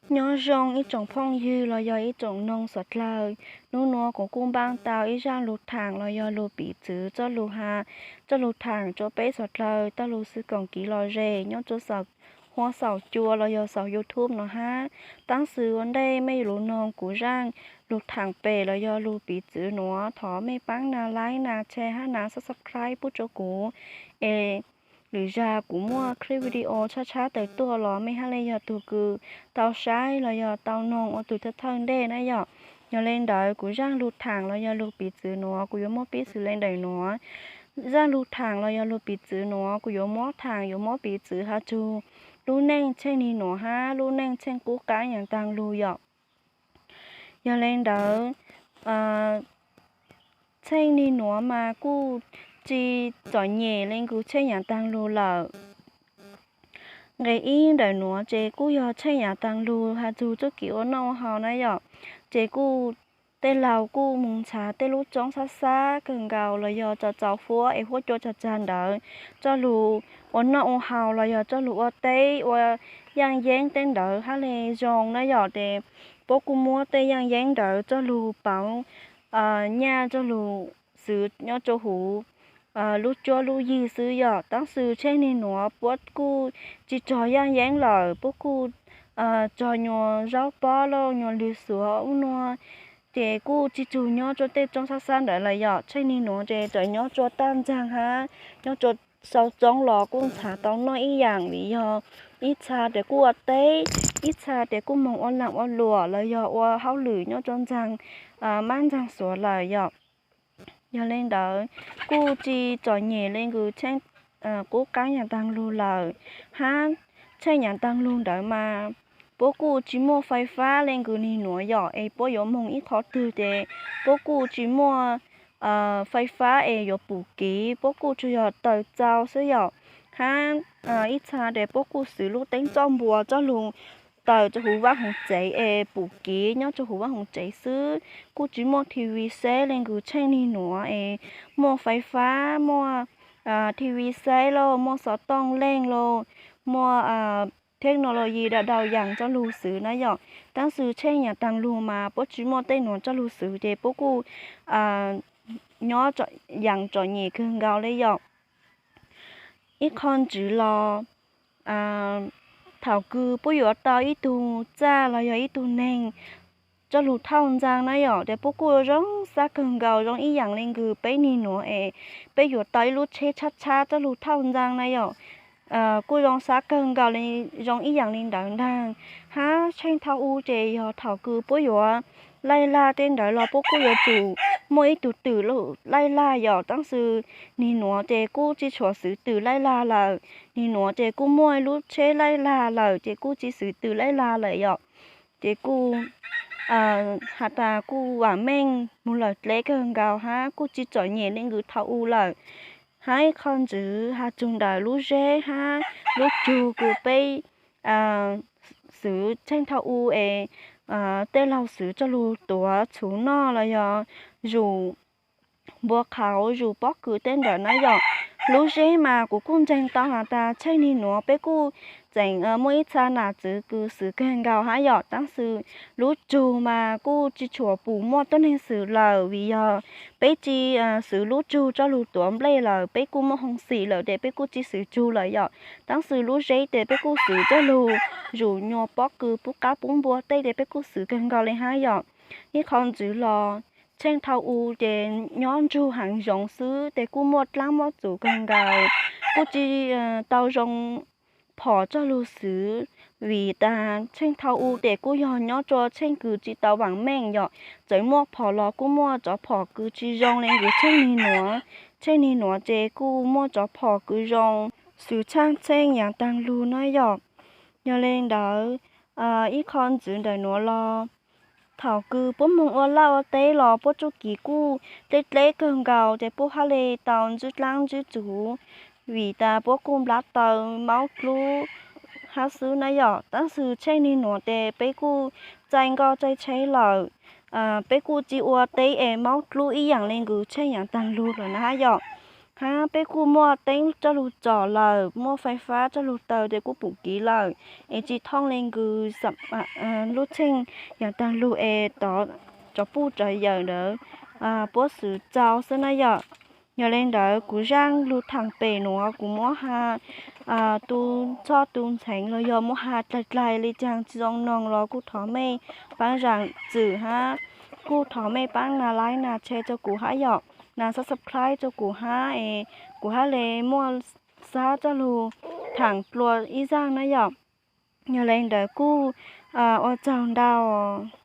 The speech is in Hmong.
Nyob zoo ib tsoom phooj ywg los yog ib tsoom noog suav dlawg. Hnub nuav kuv kuj npaj tau ib zaj lug thaam los yog lug piv txwv txoj lug has, txoj lug thaam rua peb suav dlawg tau lug xwb koom kev lom zem nyob rua saum huab saum cua los yog saum YouTube no hab. Taab sis ua ntej mej yuav lug noog kuv zaj lug thaam pem los yog lug piv txwv nuav, thov mej paab nas like, nas share hab nas subscribe pub rua kuv, es lwm zag kuv muaj clip video tshab tshab tawm tuaj los mej hab le yog tug kws tau saib los yog tau noog ua tug thawj thawj ntej na yom. Yog le ntawd kuv zaj lug thaam los yog lug piv txwv nuav kuv yuav muab pib xws le ntawm nuav. Zaj lug thaam los yog lug piv txwv nuav kuv yuav muab thaam yuav muab piv txwv has txug lub neej Tsheej Nig Nuav hab lub neej Tsheej qub qaab yaam taag lug yom. Yog le ntawd, Tsheej Nig Nuav mas kuj tsi txom nyem le kws Tsheej yaam taag lug lawm. Nqe ib ntawm nuav ces kuj yog Tsheej yaam taag lug has txug txuj kev ua noj ua haus na yom. Ces kuj tej laug kuj moog nrhav tej lub tsoob xab xab kawg nkaus los yog txaus txaus huab es huab cua tsag tsag ntawd coj lug ua noj ua haus los yog coj lug ua teb ua yaaj yeeb tej ntawd hab le zoo na yom. Ces puab kuj muab tej yaaj yeeb ntawd coj lug pauv nyaj coj lug xwv nyob rua huv lub cuab lub yig xwb yom. Taab sis Tsheej Nig Nuav puab kuj tsi tsog yaaj yeeb lawm, puab kuj tsog nyuas zaub pob lauj nyuas lwg xuav ub nua, ces kuj tsi tsug nyob rua tej tsoob xab xab ntawd lawm yom. Tsheej Nig Nuav ces txawm nyob rua taj ntxaag hab nyob rua sau tsoob los kuj nrhav tau noj ib yaam vim yog ib txha tes kuj ua teb, ib txha tes kuj moog ua laam ua luam los yog ua hauj lwm nyob rua ntxaag mab ntxaag xuav lawm yom. Yog le ntawd kuj tsi txom nyem le kws Tsheej qub qaab yaam taag lug lawm, hab Tsheej yaam taag lug ntawd mas puab kuj tsi muaj fais fab le kws Nig Nuav yom. Es puab yuav moog ib qhov twg ces puab kuj tsi muaj fais fab es yuav pum kev, puab kuj tsuas yog tawm txau xwb yom. Hab ib txha tes puab kuj xwv lub teeb txoj npua coj lug tawm rua huv vaaj hoov tsev es pum kev nyob rua huv vaaj hoov tsev xwb. Kuj tsi muaj TV saib le kws Tsheej Nig Nuav es muaj fais fab, muaj TV saib lauj, muaj xov tooj leej lauj, muaj technology dau dau yaam coj lug xwv na yom. Taab sis Tsheej yaam taag lug mas puab tsi muaj tej nuav coj lug xwv ces puab kuj nyob yaam txom nyem kawg nkaus le yom. Ib qho ntswv los thaum kws puab yuav tau ib tug txaj los yog ib tug neeg coj lug thauj ntxaa na yom, tes puab kuj zoo xav kawg nkaus zoo ib yaam le kws peb Nig Nuav es peb yuav tau ib lub tsheb tshab tshab coj lug thauj ntxaa na yom. Kuj zoo xav kawg nkaus zoo ib yaam le ntawd ntaag. Hab Tsheej Thauj U ces yog thaum kws puab yuav laij lag tej ntawd los puab kuj yuav tsum muaj ib tug twm laij lag yom. Taab sis Nig Nuav ces kuj tsi tshua xwv twm laij lag lawm. Nig Nuav ces kuj muaj lub tsheb laij lag lawm ces kuj tsi xwv twm laij lag lawm yom. Ces kuj has tas kuj vaam meej moog lawm dleb kawg nkaus hab kuj tsi txom nyem le kws Thauj U lawm. Hab ib qho ntswv has txug ntawm lub zeb hab lub cug kws peb xwv Tsheej Thauj U es tej laug xwv coj lug tuav txhuv noj los yog zuum npua qhauv zuum pob kws tej ntawd na yom. Lub zeb mas kuv kuj ntseeg tau has tas Tsheej Nig Nuav peb kuj tseem muaj ib txha nam txwv kws xwv kawg nkaus hab yom. Taab sis lub cug mas kuj tsi tshua pum muaj tuab neeg xwv lawm vim yog peb tsi xwv lub cug coj lug tuav nplej lawm, peb kuj muaj hoo xim lawm tes peb kuj tsi xwv cug lawm yom. Taab sis lub zeb tes peb kuj xwv coj lug zuum nyuas pob kws pub qab pub npua tej tes peb kuj xwv kawg nkaus le hab yom. Ib qho ntswv los Tsheej Thauj U ces nyob ntsug haav zoov xwb tes kuj muaj dlaab muaj txuv kawg nkaus, kuj tsi tau zoo phom coj lug xwv. Vim tas Tsheej Thauj U tes kuj yog nyob rua tsheej kws tsi tau vaam meej yom, txawm muaj phom los kuj muaj tsov phom kws tsi zoo le kws Tsheej Nig Nuav. Tsheej Nig Nuav ces kuj muaj tsov phom kws zoo, xwv tshaaj tsheej yaav taag lug na yom. Yog le ntawd ib qho ntswv ntawm nuav los thaum kws puab moog ua laj ua teb los puab txuj kev kuj dleb dleb kawg nkaus ces puab hab le tau ntsib dlaab ntsib txuv, vim tas puab kuj nplab taw maub dlub hab xwb na yom. Taab sis Tsheej Nig Nuav tes peb kuj txaij nkoj txaij tsheb lawm, peb kuj tsi ua teb es maub dlub ib yaam le kws Tsheej yaav taag lug lawm na hab yom. Hab peb kuj muaj teeb txoj lug tsom lawm, muaj fais fab txoj lug taw tes kuj pum kiv lawm, es tsi thooj le nkws lub tsheej yaam taag lug es tov tsov puj tsov yawm ntawd puab xwv txaus xwb na yom. Yog le ntawd kuv zaaj lug thaam pem nuav kuv muab has tu txhoj tu ntxheev los yog muab has dlaig dlaig le caag tsi zoo noog los kuj thov mej paab zaam txim hab kuj thov mej paab na like na share rua kuv hab yom, na subscribe rua kuv hab es kuv hab le muaj sab txoj lug thaam dlua ib zaaj na yom. Yog le ntawd kuj ua tsaug ntau.